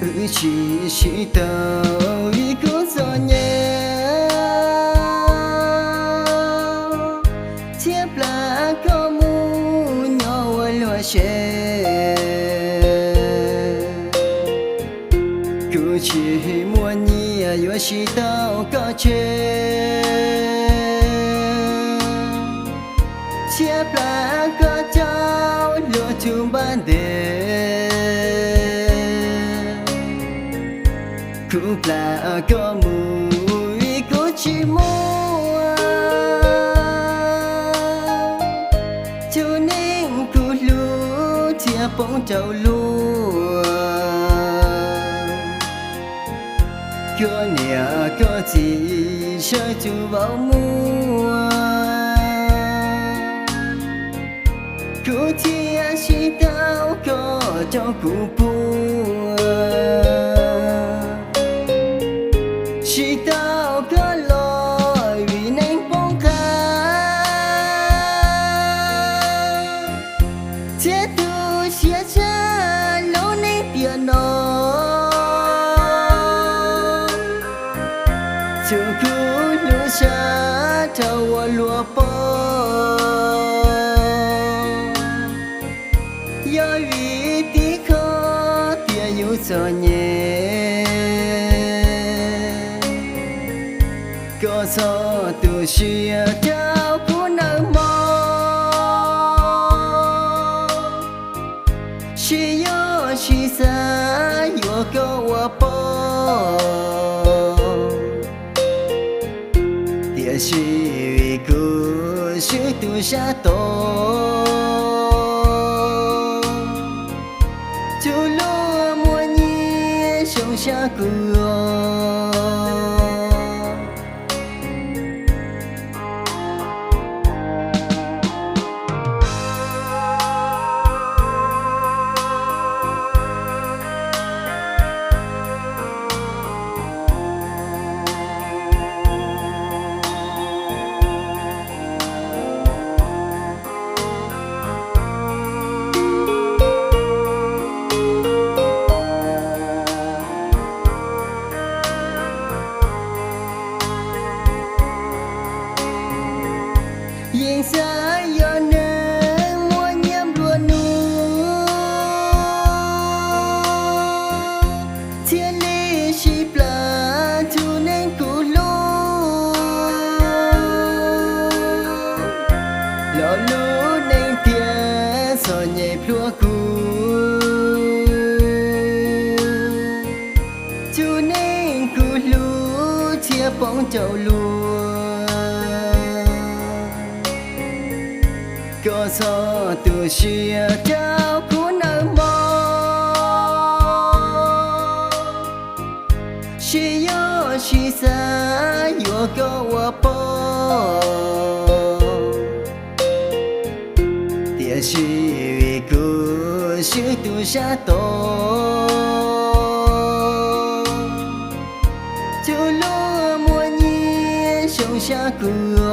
Wb tsis sib tau vim kuv txom nyem, thiab plam koj mus nyob ua luag se. Kuv tsis muaj nyiaj yuav sib tau koj tseg, thiab plam koj coj luag tug npab ntes. Kuv plam koj mus vim kuv tsis muaj tus neeg kuv hlub thiab poob rau luag. Koj niam koj txiv sawv tug vauv muaj, kuv thiaj sib tau koj rau kuv puag. Sib tau koj los vim neeg poob qab thiab tu siab tshaj lub neej tiam no. Txhua kuv hlub sab rau ua luag poob, yog vim tib qho tias yus txom nyem. Koj txhob tu siab rau kuv nawb mog, sib yuav sib xav yuav koj ua pog. Tiam sis vim kuv swb tus sab tod, tug luag muaj nyiaj zoo sab kuv. Yeej xav yog neeg muaj nyiaj nplua nuj thiaj li sib plam tug neeg kuv hlub. Los lub neej tiag txom nyem plhuav kuv, tug neeg kuv hlub thiaj poob rau luag. Koj txhob tu siab rau kuv nawb mog, sib yuav sib xav yuav koj ua pog. Tiam sis vim kuv swb tus sab tod, tug luag muaj nyiaj zoo sab kuv.